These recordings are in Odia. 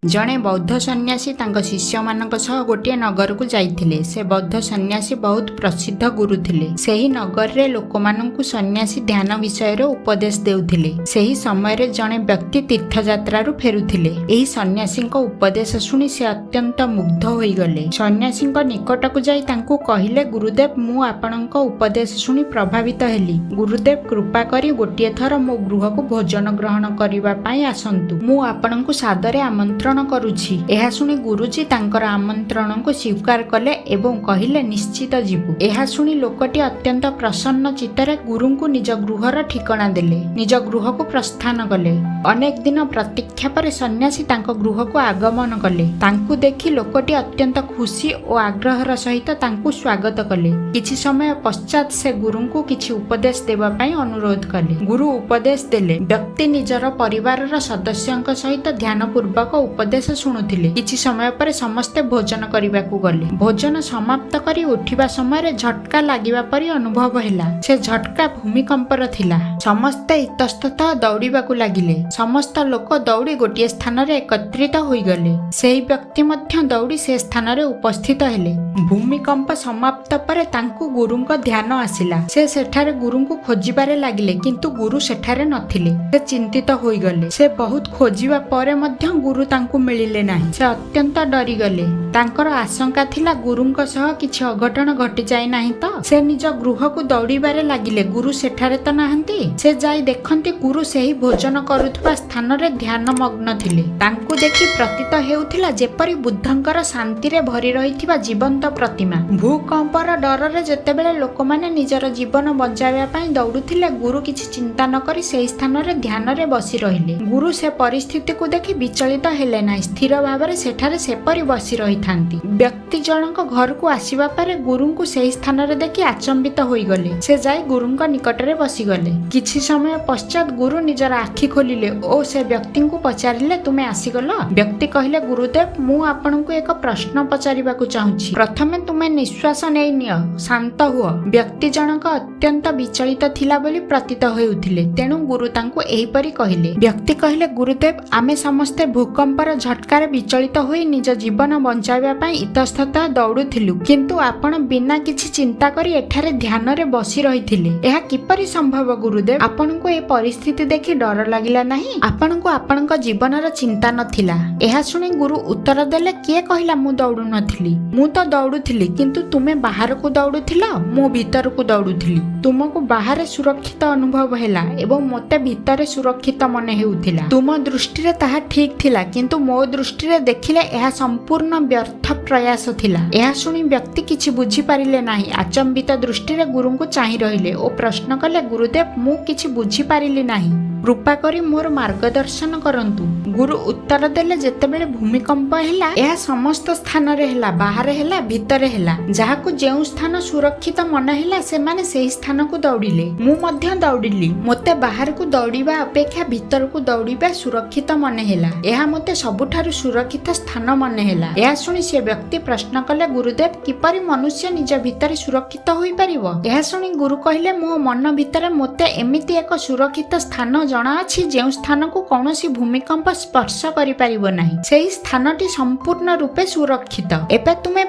ଜଣେ ବୌଦ୍ଧ ସନ୍ନ୍ୟାସୀ ତାଙ୍କ ଶିଷ୍ୟମାନଙ୍କ ସହ ଗୋଟିଏ ନଗରକୁ ଯାଇଥିଲେ। ସେ ବୌଦ୍ଧ ସନ୍ନ୍ୟାସୀ ବହୁତ ପ୍ରସିଦ୍ଧ ଗୁରୁ ଥିଲେ। ସେହି ନଗରରେ ଲୋକମାନଙ୍କୁ ସନ୍ନ୍ୟାସୀ ଧ୍ୟାନ ବିଷୟରେ ଉପଦେଶ ଦେଉଥିଲେ। ସେହି ସମୟରେ ଜଣେ ବ୍ୟକ୍ତି ତୀର୍ଥଯାତ୍ରାରୁ ଫେରୁଥିଲେ। ଏହି ସନ୍ନ୍ୟାସୀଙ୍କ ଉପଦେଶ ଶୁଣି ସେ ଅତ୍ୟନ୍ତ ମୁଗ୍ଧ ହୋଇଗଲେ। ସନ୍ନ୍ୟାସୀଙ୍କ ନିକଟକୁ ଯାଇ ତାଙ୍କୁ କହିଲେ, "ଗୁରୁଦେବ, ମୁଁ ଆପଣଙ୍କ ଉପଦେଶ ଶୁଣି ପ୍ରଭାବିତ ହେଲି। ଗୁରୁଦେବ, କୃପା କରି ଗୋଟିଏ ଥର ମୋ ଗୃହକୁ ଭୋଜନ ଗ୍ରହଣ କରିବା ପାଇଁ ଆସନ୍ତୁ। ମୁଁ ଆପଣଙ୍କୁ ସାଦରେ ଆମନ୍ତ୍ରଣ କରୁଛି।" ଏହା ଶୁଣି ଗୁରୁଜୀ ତାଙ୍କର ଆମନ୍ତ୍ରଣକୁ ସ୍ୱୀକାର କଲେ ଏବଂ କହିଲେ, "ନିଶ୍ଚିତ ଯିବୁ।" ଏହା ଶୁଣି ଲୋକଟି ଅତ୍ୟନ୍ତ ପ୍ରସନ୍ନ ଚିତ୍ତରେ ଗୁରୁଙ୍କୁ ନିଜ ଗୃହର ଠିକଣା ଦେଲେ। ନିଜ ଗୃହକୁ ପ୍ରସ୍ଥାନ କଲେ। ଅନେକ ଦିନ ପ୍ରତୀକ୍ଷା ପରେ ସନ୍ନ୍ୟାସୀ ତାଙ୍କ ଗୃହକୁ ଆଗମନ କଲେ। ତାଙ୍କୁ ଦେଖି ଲୋକଟି ଅତ୍ୟନ୍ତ ଖୁସି ଓ ଆଗ୍ରହର ସହିତ ତାଙ୍କୁ ସ୍ୱାଗତ କଲେ। କିଛି ସମୟ ପଶ୍ଚାତ୍ ସେ ଗୁରୁଙ୍କୁ କିଛି ଉପଦେଶ ଦେବା ପାଇଁ ଅନୁରୋଧ କଲେ। ଗୁରୁ ଉପଦେଶ ଦେଲେ। ବ୍ୟକ୍ତି ନିଜର ପରିବାରର ସଦସ୍ୟଙ୍କ ସହିତ ଧ୍ୟାନପୂର୍ବକ ଉପଦେଶ ଶୁଣୁଥିଲେ। କିଛି ସମୟ ପରେ ସମସ୍ତେ ଭୋଜନ କରିବାକୁ ଗଲେ। ଭୋଜନ ସମାପ୍ତ କରି ଉଠିବା ସମୟରେ ଝଟକା ଲାଗିବା ପରି ଅନୁଭବ ହେଲା। ସେ ଝଟକା ଭୂମିକମ୍ପର ଥିଲା। ସମସ୍ତେ ଇତସ୍ତତଃ ଦୌଡ଼ିବାକୁ ଲାଗିଲେ। ସମସ୍ତ ଲୋକ ଦୌଡ଼ି ଗୋଟିଏ ସ୍ଥାନରେ ଏକତ୍ରିତ ହୋଇଗଲେ। ସେହି ବ୍ୟକ୍ତି ମଧ୍ୟ ଦୌଡ଼ି ସେ ସ୍ଥାନରେ ଉପସ୍ଥିତ ହେଲେ। ଭୂମିକମ୍ପ ସମାପ୍ତ ପରେ ତାଙ୍କୁ ଗୁରୁଙ୍କ ଧ୍ୟାନ ଆସିଲା। ସେ ସେଠାରେ ଗୁରୁଙ୍କୁ ଖୋଜିବାରେ ଲାଗିଲେ, କିନ୍ତୁ ଗୁରୁ ସେଠାରେ ନଥିଲେ। ସେ ଚିନ୍ତିତ ହୋଇଗଲେ। ସେ ବହୁତ ଖୋଜିବା ପରେ ମଧ୍ୟ ଗୁରୁ ତାଙ୍କୁ ମିଳିଲେ ନାହିଁ। ସେ ଅତ୍ୟନ୍ତ ଡରିଗଲେ। ତାଙ୍କର ଆଶଙ୍କା ଥିଲା, ଗୁରୁଙ୍କ ସହ କିଛି ଅଘଟଣ ଘଟିଯାଇ ନାହିଁ ତ? ସେ ନିଜ ଗୃହକୁ ଦୌଡ଼ିବାରେ ଲାଗିଲେ। ଗୁରୁ ସେଠାରେ ତ ନାହାନ୍ତି। ସେ ଯାଇ ଦେଖନ୍ତି, ଗୁରୁ ସେହି ଭୋଜନ କରୁଥିବା ସ୍ଥାନରେ ଧ୍ୟାନମଗ୍ନ ଥିଲେ। ତାଙ୍କୁ ଦେଖି ପ୍ରତୀତ ହେଉଥିଲା, ଯେପରି ବୁଦ୍ଧଙ୍କର ଶାନ୍ତିରେ ଭରି ରହିଥିବା ଜୀବନ୍ତ ପ୍ରତିମା। ଭୂକମ୍ପର ଡରରେ ଯେତେବେଳେ ଲୋକମାନେ ନିଜର ଜୀବନ ବଞ୍ଚାଇବା ପାଇଁ ଦୌଡୁଥିଲେ, ଗୁରୁ କିଛି ଚିନ୍ତା ନ କରି ସେହି ସ୍ଥାନରେ ଧ୍ୟାନରେ ବସି ରହିଲେ। ଗୁରୁ ସେ ପରିସ୍ଥିତିକୁ ଦେଖି ବିଚଳିତ ହେଲେ ନାହିଁ। ସ୍ଥିର ଭାବରେ ସେଠାରେ ସେପରି ବସି ରହିଥାନ୍ତି। ବ୍ୟକ୍ତି ଜଣକ ଘରକୁ ଆସିବା ପରେ ଗୁରୁଙ୍କୁ ସେହି ସ୍ଥାନରେ ଦେଖି ଆଚମ୍ବିତ ହୋଇଗଲେ। ସେ ଯାଇ ଗୁରୁଙ୍କ ନିକଟରେ ବସିଗଲେ। କିଛି ସମୟ ପଶ୍ଚାତ୍ ଗୁରୁ ନିଜର ଆଖି ଖୋଲିଲେ ଓ ସେ ବ୍ୟକ୍ତିଙ୍କୁ ପଚାରିଲେ, "ତୁମେ ଆସିଗଲ?" ବ୍ୟକ୍ତି କହିଲେ, "ଗୁରୁଦେବ, ମୁଁ ଆପଣଙ୍କୁ ଏକ ପ୍ରଶ୍ନ ପଚାରିବାକୁ ଚାହୁଁଛି। ପ୍ରଥମେ ତୁମେ ନିଶ୍ୱାସ ନେଇ ନିଅ, ଶାନ୍ତ ହୁଅ।" ବ୍ୟକ୍ତି ଜଣକ ଅତ୍ୟନ୍ତ ବିଚଳିତ ଥିଲା ବୋଲି ପ୍ରତୀତ ହେଉଥିଲେ। ତେଣୁ ଗୁରୁ ତାଙ୍କୁ ଏହିପରି କହିଲେ। ବ୍ୟକ୍ତି କହିଲେ, "ଗୁରୁଦେବ, ଆମେ ସମସ୍ତେ ଭୂକମ୍ପର ଝଟକାରେ ବିଚଳିତ ହୋଇ ନିଜ ଜୀବନ ବଞ୍ଚାଇବା ପାଇଁ ଇତସ୍ତତଃ ଦୌଡୁଥିଲୁ, କିନ୍ତୁ ଆପଣ ବିନା କିଛି ଚିନ୍ତା କରି ଏଠାରେ ଧ୍ୟାନରେ ବସି ରହିଥିଲେ। ଏହା କିପରି ସମ୍ଭବ ଗୁରୁଦେବ? ଆପଣଙ୍କୁ ଏ ପରିସ୍ଥିତି ଦେଖି ଡର ଲାଗିଲା ନାହିଁ? ଆପଣଙ୍କୁ ଆପଣଙ୍କ ଜୀବନର ଚିନ୍ତା ନଥିଲା?" ଏହା ଶୁଣି ଗୁରୁ ଉତ୍ତର ଦେଲେ, "କିଏ କହିଲା ମୁଁ ଦୌଡୁନଥିଲି? ମୁଁ ତ ଦୌଡୁଥିଲି, କିନ୍ତୁ ତୁମେ ବାହାରକୁ ଦୌଡୁଥିଲ, ମୁଁ ଭିତରକୁ ଦୌଡୁଥିଲି। ତୁମକୁ ବାହାରେ ସୁରକ୍ଷିତ ଅନୁଭବ ହେଲା ଏବଂ ମୋତେ ଭିତରେ ସୁରକ୍ଷିତ ମନେ ହେଉଥିଲା। ତୁମ ଦୃଷ୍ଟିରେ ତାହା ଠିକ୍ ଥିଲା, କିନ୍ତୁ ମୋ ଦୃଷ୍ଟିରେ ଦେଖିଲେ ଏହା ସମ୍ପୂର୍ଣ୍ଣ ବ୍ୟର୍ଥ ପ୍ରୟାସ ଥିଲା।" ଏହା ଶୁଣି ବ୍ୟକ୍ତି କିଛି ବୁଝିପାରିଲେ ନାହିଁ। ଆଚମ୍ବିତ ଦୃଷ୍ଟିରେ ଗୁରୁଙ୍କୁ ଚାହିଁ ରହିଲେ ଓ ପ୍ରଶ୍ନ କଲେ, "ଗୁରୁଦେବ, ମୁଁ କିଛି ବୁଝିପାରିଲି ନାହିଁ। କୃପା କରି ମୋର ମାର୍ଗଦର୍ଶନ କରନ୍ତୁ।" ଗୁରୁ ଉତ୍ତର ଦେଲେ, "ଯେତେବେଳେ ଭୂମିକମ୍ପ ହେଲା, ଏହା ସମସ୍ତ ସ୍ଥାନରେ ହେଲା। ବାହାରେ ହେଲା, ଭିତରେ ହେଲା। ଯାହାକୁ ଯେଉଁ ସ୍ଥାନ ସୁରକ୍ଷିତ ମନେ ହେଲା, ସେମାନେ ସେହି ସ୍ଥାନକୁ ଦୌଡ଼ିଲେ। ମୁଁ ମଧ୍ୟ ଦୌଡ଼ିଲି। ମୋତେ ବାହାରକୁ ଦୌଡ଼ିବା ଅପେକ୍ଷା ଭିତରକୁ ଦୌଡ଼ିବା ସୁରକ୍ଷିତ ମନେ ହେଲା। ଏହା ମୋତେ ସବୁଠାରୁ ସୁରକ୍ଷିତ ସ୍ଥାନ ମନେ ହେଲା।" ଏହା ଶୁଣି ସେ ବ୍ୟକ୍ତି ପ୍ରଶ୍ନ କଲେ, "ଗୁରୁଦେବ, କିପରି ମନୁଷ୍ୟ ନିଜ ଭିତରେ ସୁରକ୍ଷିତ ହୋଇପାରିବ?" ଏହା ଶୁଣି ଗୁରୁ କହିଲେ, "ମୋ ମନ ଭିତରେ ମୋତେ ଏମିତି ଏକ ସୁରକ୍ଷିତ ସ୍ଥାନ ଜଣାଅଛି, ଯେଉଁ ସ୍ଥାନକୁ କୌଣସି ଭୂମିକମ୍ପ ସ୍ପର୍ଶ କରିପାରିବ ନାହିଁ। ସେହି ସ୍ଥାନଟି ସମ୍ପୂର୍ଣ୍ଣ ରୂପେ ସୁରକ୍ଷିତ। ଏବେ ତୁମେ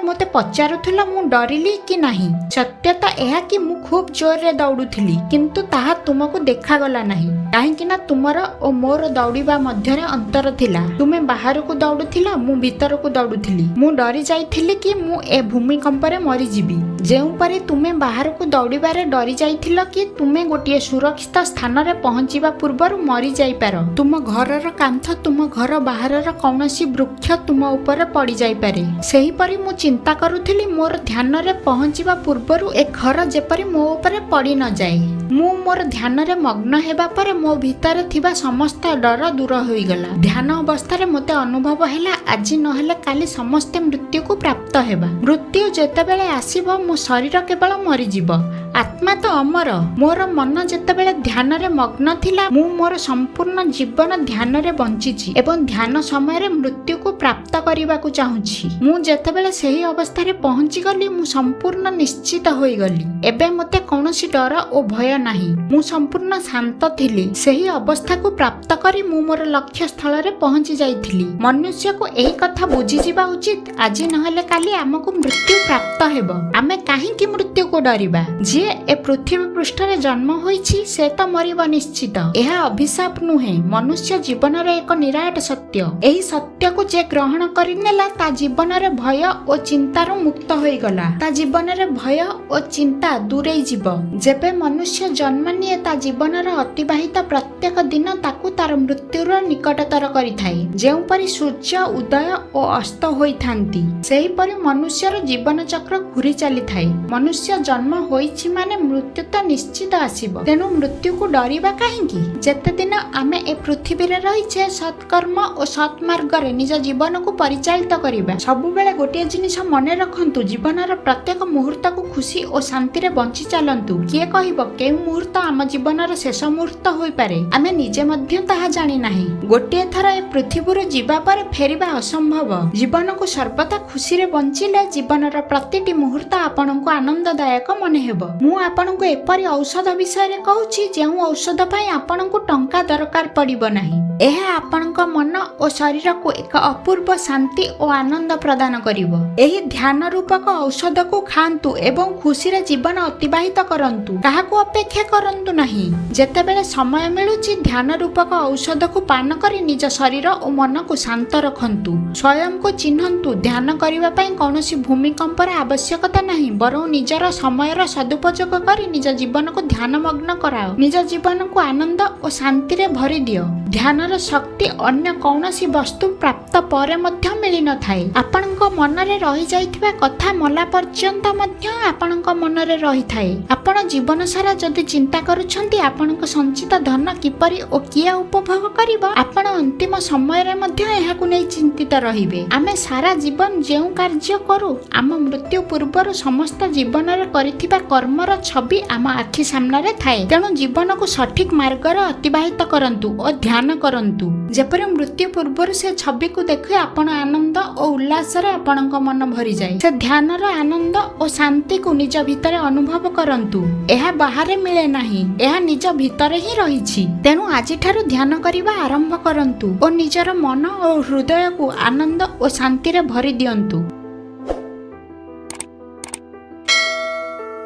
ମୋତେ ପଚାରୁଥିଲ, ମୁଁ ଡରିଲି କି ନାହିଁ। ସତ୍ୟତା ଏହା କି ମୁଁ ଖୁବ୍ ଜୋରରେ ଦୌଡୁଥିଲି, କିନ୍ତୁ ତାହା ତୁମକୁ ଦେଖାଗଲା ନାହିଁ, କାହିଁକି ନା ତୁମର ଓ ମୋର ଦୌଡ଼ିବା ମଧ୍ୟରେ ଅନ୍ତର ଥିଲା। ତୁମେ ବାହାରକୁ ଦୌଡୁଥିଲ, ମୁଁ ଭିତରକୁ ଦୌଡୁଥିଲି। ମୁଁ ଡରି ଯାଇଥିଲି କି ମୁଁ ଏ ଭୂମିକମ୍ପରେ ମରିଯିବି। ଯେଉଁପରି ତୁମେ ବାହାରକୁ ଦୌଡ଼ିବାରେ ଡରି ଯାଇଥିଲ କି ତୁମେ ଗୋଟିଏ ସୁରକ୍ଷିତ ସ୍ଥାନରେ ପହଞ୍ଚିବା ପୂର୍ବରୁ ମରିଯାଇପାର, ତୁମ ଘରର କାନ୍ଥ, ତୁମ ଘର ବାହାରର କୌଣସି ବୃକ୍ଷ ତୁମ ଉପରେ ପଡ଼ିଯାଇପାରେ, ସେହିପରି ମୁଁ ଚିନ୍ତା କରୁଥିଲି, ମୋର ଧ୍ୟାନରେ ପହଞ୍ଚିବା ପୂର୍ବରୁ ଏ ଘର ଯେପରି ମୋ ଉପରେ ପଡ଼ି ନଯାଏ। ମୁଁ ମୋର ଧ୍ୟାନରେ ମଗ୍ନ ହେବା ପରେ ମୋ ଭିତରେ ଥିବା ସମସ୍ତ ଡର ଦୂର ହୋଇଗଲା। ଧ୍ୟାନ ଅବସ୍ଥାରେ ମୋତେ ଅନୁଭବ ହେଲା, ଆଜି ନହେଲେ କାଲି ସମସ୍ତେ ମୃତ୍ୟୁକୁ ପ୍ରାପ୍ତ ହେବା। ମୃତ୍ୟୁ ଯେତେବେଳେ ଆସିବ, ମୋ ଶରୀର କେବଳ ମରିଯିବ, ଆତ୍ମା ତ ଅମର। ମୋର ମନ ଯେତେବେଳେ ଧ୍ୟାନରେ ମଗ୍ନ ଥିଲା, ମୁଁ ମୋର ସମ୍ପୂର୍ଣ୍ଣ ଜୀବନ ଧ୍ୟାନରେ ବଞ୍ଚିଛି ଏବଂ ଧ୍ୟାନ ସମୟରେ ମୃତ୍ୟୁକୁ ପ୍ରାପ୍ତ କରିବାକୁ ଚାହୁଁଛି। ମୁଁ ଯେତେବେଳେ ସେହି ଅବସ୍ଥାରେ ପହଞ୍ଚିଗଲି, ମୁଁ ସମ୍ପୂର୍ଣ୍ଣ ନିଶ୍ଚିତ ହୋଇଗଲି। ଏବେ ମୋତେ କୌଣସି ଡର ଓ ଭୟ ନାହିଁ। ମୁଁ ସମ୍ପୂର୍ଣ୍ଣ ଶାନ୍ତ ଥିଲି। ସେହି ଅବସ୍ଥାକୁ ପ୍ରାପ୍ତ କରି ମୁଁ ମୋର ଲକ୍ଷ୍ୟ ସ୍ଥଳରେ ପହଞ୍ଚି ଯାଇଥିଲି। ମନୁଷ୍ୟକୁ ଏହି କଥା ବୁଝିଯିବା ଉଚିତ, ଆଜି ନହେଲେ କାଲି ଆମକୁ ମୃତ୍ୟୁ ପ୍ରାପ୍ତ ହେବ। ଆମେ କାହିଁକି ମୃତ୍ୟୁକୁ ଡରିବା? ଯିଏ ଏ ପୃଥିବୀ ପୃଷ୍ଠରେ ଜନ୍ମ ହୋଇଛି, ସେ ତ ମରିବ ନିଶ୍ଚିତ। ଏହା ଅଭିଶାପ ନୁହେଁ, ମନୁଷ୍ୟ ଜୀବନର ଏକ ନିରାଟ ସତ୍ୟ। ଏହି ସତ୍ୟକୁ ଯେ ଗ୍ରହଣ କରିନେଲା, ତା ଜୀବନରେ ଭୟ ଓ ଚିନ୍ତାରୁ ମୁକ୍ତ ହୋଇଗଲା। ତା ଜୀବନରେ ଭୟ ଓ ଚିନ୍ତା ଦୂରେଇ ଯିବ। ଯେବେ ମନୁଷ୍ୟ ଜନ୍ମ ନିଏ, ତା ଜୀବନର ଅତିବାହିତ ପ୍ରତ୍ୟେକ ଦିନ ତାକୁ ତାର ମୃତ୍ୟୁର ନିକଟତର କରିଥାଏ। ଯେଉଁପରି ସୂର୍ଯ୍ୟ ଉଦୟ ଓ ଅସ୍ତ ହୋଇଥାନ୍ତି, ସେହିପରି ମନୁଷ୍ୟର ଜୀବନ ଚକ୍ର ଘୁରି ଚାଲିଥାଏ। ମନୁଷ୍ୟ ଜନ୍ମ ହୋଇଛି ମାନେ ମୃତ୍ୟୁ ତ ନିଶ୍ଚିତ ଆସିବ। ତେଣୁ ମୃତ୍ୟୁକୁ ଡରିବା କାହିଁକି? ଯେତେଦିନ ଆମେ ଏ ପୃଥିବୀରେ ରହିଛେ, ସତ୍କର୍ମ ଓ ସତ୍ମାର୍ଗରେ ନିଜ ଜୀବନକୁ ପରିଚାଳିତ କରିବା। ସବୁବେଳେ ଗୋଟିଏ ଜିନିଷ ମନେ ରଖନ୍ତୁ, ଜୀବନର ପ୍ରତ୍ୟେକ ମୁହୂର୍ତ୍ତକୁ ଖୁସି ଓ ଶାନ୍ତିରେ ବଞ୍ଚି ଚାଲନ୍ତୁ। କିଏ କହିବ କେଉଁ ମୁହୂର୍ତ୍ତ ଆମ ଜୀବନର ଶେଷ ମୁହୂର୍ତ୍ତ ହୋଇପାରେ? ଆମେ ନିଜେ ମଧ୍ୟ ତାହା ଜାଣିନାହିଁ। ଗୋଟିଏ ଥର ଏ ପୃଥିବୀରୁ ଯିବା ପରେ ଫେରିବା ଅସମ୍ଭବ। ଜୀବନକୁ ସର୍ବଦା ଖୁସିରେ ବଞ୍ଚିଲେ ଜୀବନର ପ୍ରତିଟି ମୁହୂର୍ତ୍ତ ଆପଣଙ୍କୁ ଆନନ୍ଦଦାୟକ ମନେ ହେବ। ମୁଁ ଆପଣଙ୍କୁ ଏପରି ଔଷଧ ବିଷୟରେ କହୁଛି, ଯେଉଁ ଔଷଧ ପାଇଁ ଆପଣଙ୍କୁ ଟଙ୍କା ଦରକାର ପଡ଼ିବ ନାହିଁ। ଏହା ଆପଣଙ୍କ ମନ ଓ ଶରୀରକୁ ଏକ ଅପୂର୍ବ ଶାନ୍ତି ଓ ଆନନ୍ଦ ପ୍ରଦାନ କରିବ। ଏହି ଧ୍ୟାନ ରୂପକ ଔଷଧକୁ ଖାଆନ୍ତୁ ଏବଂ ଖୁସିରେ ଜୀବନ ଅତିବାହିତ କରନ୍ତୁ। କାହାକୁ ଅପେକ୍ଷା କରନ୍ତୁ ନାହିଁ। ଯେତେବେଳେ ସମୟ ମିଳୁଛି, ଧ୍ୟାନ ରୂପକ ଔଷଧକୁ ପାନ କରି ନିଜ ଶରୀର ଓ ମନକୁ ଶାନ୍ତ ରଖନ୍ତୁ। ସ୍ୱୟଂକୁ ଚିହ୍ନନ୍ତୁ। ଧ୍ୟାନ କରିବା ପାଇଁ କୌଣସି ଭୂମିକମ୍ପର ଆବଶ୍ୟକତା ନାହିଁ, ବରଂ ନିଜର ସମୟର ସଦୁପଯୋଗ କରି ନିଜ ଜୀବନକୁ ଧ୍ୟାନମଗ୍ନ କରାଅ। ନିଜ ଜୀବନକୁ ଆନନ୍ଦ ଓ ଶାନ୍ତିରେ ଭରିଦିଅ। ଧ୍ୟାନର ଶକ୍ତି ଅନ୍ୟ କୌଣସି ବସ୍ତୁ ପ୍ରାପ୍ତ ପରେ ମଧ୍ୟ ମିଳିନଥାଏ। ଆପଣଙ୍କ ମନରେ ରହିଯାଇଥିବା କଥା ମଲା ପର୍ଯ୍ୟନ୍ତ ମଧ୍ୟ ଆପଣଙ୍କ ମନରେ ରହିଥାଏ। ଆପଣ ଜୀବନ ସାରା ଯଦି ଚିନ୍ତା କରୁଛନ୍ତି ଆପଣଙ୍କ ସଞ୍ଚିତ ଧନ କିପରି ଓ କିଏ ଉପଭୋଗ କରିବ, ଆପଣ ଅନ୍ତିମ ସମୟରେ ମଧ୍ୟ ଏହାକୁ ନେଇ ଚିନ୍ତିତ ରହିବେ। ଆମେ ସାରା ଜୀବନ ଯେଉଁ କାର୍ଯ୍ୟ କରୁ, ଆମ ମୃତ୍ୟୁ ପୂର୍ବରୁ ସମସ୍ତ ଜୀବନରେ କରିଥିବା କର୍ମର ଛବି ଆମ ଆଖି ସାମ୍ନାରେ ଥାଏ। ତେଣୁ ଜୀବନକୁ ସଠିକ ମାର୍ଗରେ ଅତିବାହିତ କରନ୍ତୁ ଓ ଧ୍ୟାନ କରନ୍ତୁ, ଯେପରି ମୃତ୍ୟୁ ପୂର୍ବରୁ ସେ ଛବିକୁ ଦେଖି ଆପଣ ଆନନ୍ଦ ଓ ଉଲ୍ଲାସରେ ଆପଣଙ୍କ ମନ ଭରିଯାଏ। ସେ ଧ୍ୟାନର ଆନନ୍ଦ ଓ ଶାନ୍ତିକୁ ନିଜ ଭିତରେ ଅନୁଭବ କରନ୍ତୁ। ଏହା ବାହାରେ ମିଳେ ନାହିଁ, ଏହା ନିଜ ଭିତରେ ହିଁ ରହିଛି। ତେଣୁ ଆଜିଠାରୁ ଧ୍ୟାନ କରିବା ଆରମ୍ଭ କରନ୍ତୁ ଓ ନିଜର ମନ ଓ ହୃଦୟକୁ ଆନନ୍ଦ ଓ ଶାନ୍ତିରେ ଭରି ଦିଅନ୍ତୁ।